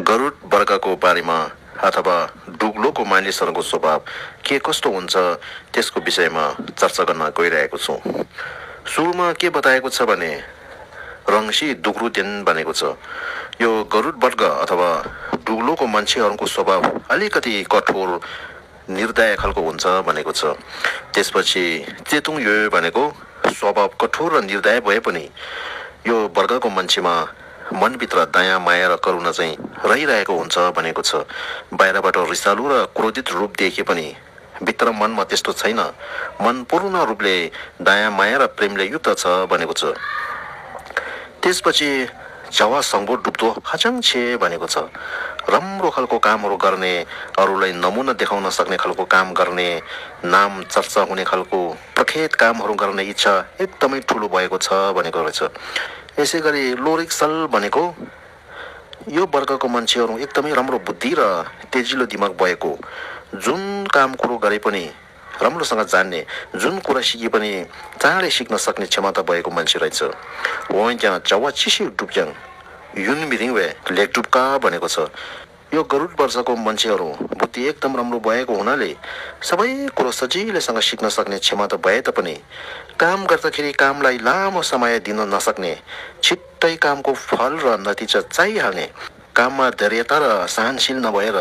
गरुड वर्गको बारेमा अथवा डुग्लोको मानिसहरूको स्वभाव के कस्तो हुन्छ त्यसको विषयमा चर्चा गर्न गइरहेको छु। सुरुमा के बताएको छ भने रङ्सी दुग्रुदेन भनेको छ। यो गरुड वर्ग अथवा डुग्लोको मान्छेहरूको स्वभाव अलिकति कठोर निर्दय खालको हुन्छ भनेको छ। त्यसपछि चेतुङ यो भनेको स्वभाव कठोर र निर्दय भए पनि यो वर्गको मान्छेमा मनभित्र दया माया र करुणा चाहिँ रहिरहेको हुन्छ भनेको छ। बाहिरबाट रिसालु र क्रोधित रूप देखिए पनि भित्र मनमा त्यस्तो छैन, मन पूर्ण रूपले दया माया र प्रेमले युक्त छ भनेको छ। त्यसपछि जवा सङ्गो डुब्दो हचङ छे भनेको छ। राम्रो खालको कामहरू गर्ने, अरूलाई नमुना देखाउन सक्ने खालको काम गर्ने, नाम चर्चा हुने खालको प्रख्यात कामहरू गर्ने इच्छा एकदमै ठुलो भएको छ भनेको रहेछ। यसै गरी लोरिक्सल भनेको यो वर्गको मान्छेहरू एकदमै राम्रो बुद्धि र तेजिलो दिमाग भएको, जुन काम कुरो गरे पनि राम्रोसँग जान्ने, जुन कुरा सिके पनि चाँडै सिक्न सक्ने क्षमता भएको मान्छे रहेछ। वहाँ त्यहाँ चवा चिसी डुब्ज्याङ युन मिरिङ वे लेक डुब्का भनेको छ। यो गरुड वर्षको मान्छेहरू बुद्धि एकदम राम्रो भएको हुनाले सबै कुरो सजिलैसँग सिक्न सक्ने क्षमता भए तापनि काम गर्दाखेरि कामलाई लामो समय दिन नसक्ने, छिट्टै कामको फल र नतिजा चाहिहाल्ने, काममा धैर्यता र सहनशील नभएर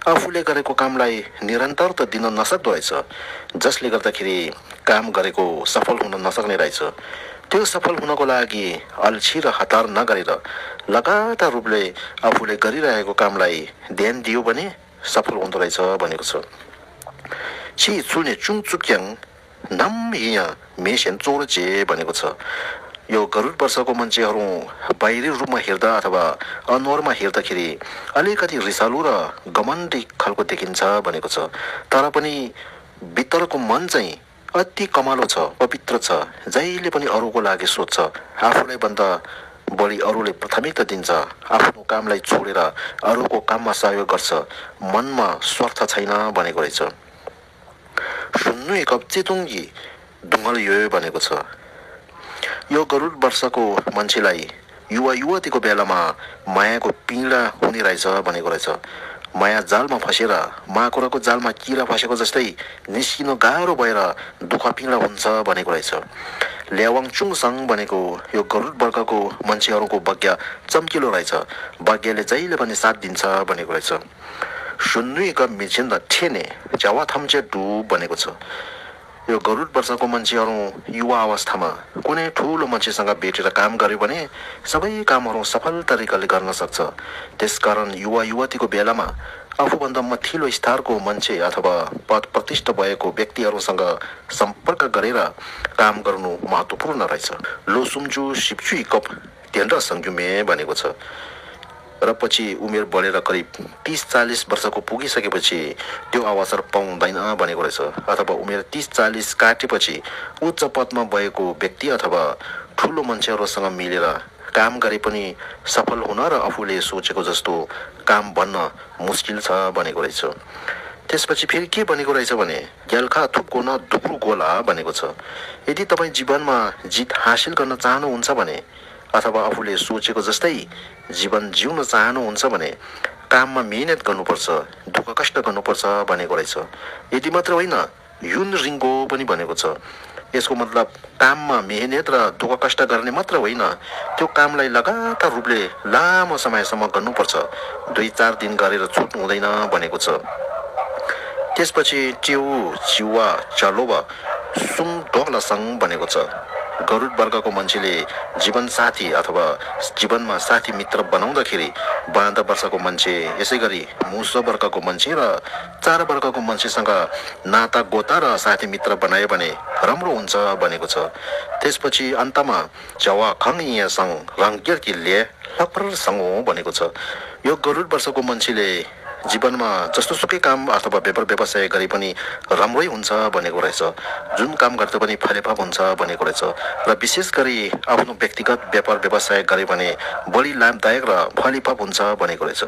आफूले गरेको कामलाई निरन्तरता दिन नसक्दो रहेछ, जसले गर्दाखेरि काम गरेको सफल हुन नसक्ने रहेछ। त्यो सफल हुनको लागि अल्छी र हतार नगरेर लगातार रूपले आफूले गरिरहेको कामलाई ध्यान दियो भने सफल हुँदो रहेछ भनेको छ। छि चुने चुङचुक्याङ नम हिया मेसेन चोरचे भनेको छ। यो गरुड वर्षको मान्छेहरू बाहिरी रूपमा हेर्दा अथवा अनुहारमा हेर्दाखेरि अलिकति रिसालु र घमण्डी खालको देखिन्छ भनेको छ। तर पनि भित्रको मन चाहिँ अति कमालो छ, पवित्र छ, जहिले पनि अरूको लागि सोच्छ, आफूलाई भन्दा बढी अरूले प्राथमिकता दिन्छ, आफ्नो कामलाई छोडेर अरूको काममा सहयोग गर्छ, मनमा स्वार्थ छैन भनेको रहेछ। सुन्नु एक चेतुङ्गी ढुङ्गल यो भनेको छ। यो गरुड वर्षको मान्छेलाई युवा युवतीको बेलामा मायाको पीडा हुने रहेछ भनेको रहेछ। माया जालमा फसेर माकुराको जालमा किरा फसेको जस्तै निस्किन गाह्रो भएर दुःख पीडा हुन्छ भनेको रहेछ। ल्यावाङ चुङसङ भनेको यो गरुड वर्गको मान्छेहरूको भाग्य चम्किलो रहेछ, भाग्यले जहिले पनि साथ दिन्छ भनेको रहेछ। सुन्नुक मिछिन्द ठेने जावा थम्चे डुब भनेको छ। यो गरुड वर्षको मान्छेहरू युवा अवस्थामा कुनै ठुलो मान्छेसँग भेटेर काम गर्यो भने सबै कामहरू सफल तरिकाले गर्न सक्छ। त्यसकारण युवा युवतीको बेलामा आफूभन्दा माथिल्लो स्तरको मान्छे अथवा पद प्रतिष्ठा भएको व्यक्तिहरूसँग सम्पर्क गरेर काम गर्नु महत्त्वपूर्ण रहेछ। लोसुम्जु सिप्चुई कप तेन्द्र सङ्जुमे भनेको छ। र पछि उमेर बढेर करिब 30-40 वर्षको पुगिसकेपछि त्यो अवसर पाउँदैन भनेको रहेछ। अथवा उमेर 30-40 काटेपछि उच्च पदमा भएको व्यक्ति अथवा ठुलो मान्छेहरूसँग मिलेर काम गरे पनि सफल हुन र आफूले सोचेको जस्तो काम बन्न मुस्किल छ भनेको रहेछ। त्यसपछि फेरि के भनेको रहेछ भने ग्याल्खा थुप्को न दुख्रु गोला भनेको छ। यदि तपाईँ जीवनमा जित हासिल गर्न चाहनुहुन्छ भने अथवा आफूले सोचेको जस्तै जीवन जिउन चाहनुहुन्छ भने काममा मेहनत गर्नुपर्छ, दुःख कष्ट गर्नुपर्छ भनेको रहेछ। यदि मात्र होइन, युन रिङ्गो पनि भनेको छ। यसको मतलब काममा मेहनत र दुःख कष्ट गर्ने मात्र होइन, त्यो कामलाई लगातार रूपले लामो समयसम्म गर्नुपर्छ, 2-4 दिन गरेर छुट्नु हुँदैन भनेको छ। त्यसपछि च्यौ चिवा चलोवा सुङ डोक्लासङ भनेको छ। गरुड वर्गको मान्छेले जीवन साथी अथवा जीवनमा साथी मित्र बनाउँदाखेरि 12 वर्षको मान्छे, यसै गरी मुसो वर्गको मान्छे र 4 वर्गको मान्छेसँग नाता गोता र साथी मित्र बनायो भने राम्रो हुन्छ भनेको छ। त्यसपछि अन्तमा जवा खङसँग रङ्गिर किल्ले लप्रसँग भनेको छ। यो गरुड वर्षको मान्छेले जीवनमा जस्तो सुकै काम अथवा व्यापार व्यवसाय गरे पनि राम्रै हुन्छ भनेको रहेछ, जुन काम गर्दा पनि फलिफाप हुन्छ भनेको रहेछ। र विशेष गरी आफ्नो व्यक्तिगत व्यापार व्यवसाय गरे भने बढी लाभदायक र फलिफाप हुन्छ भनेको रहेछ।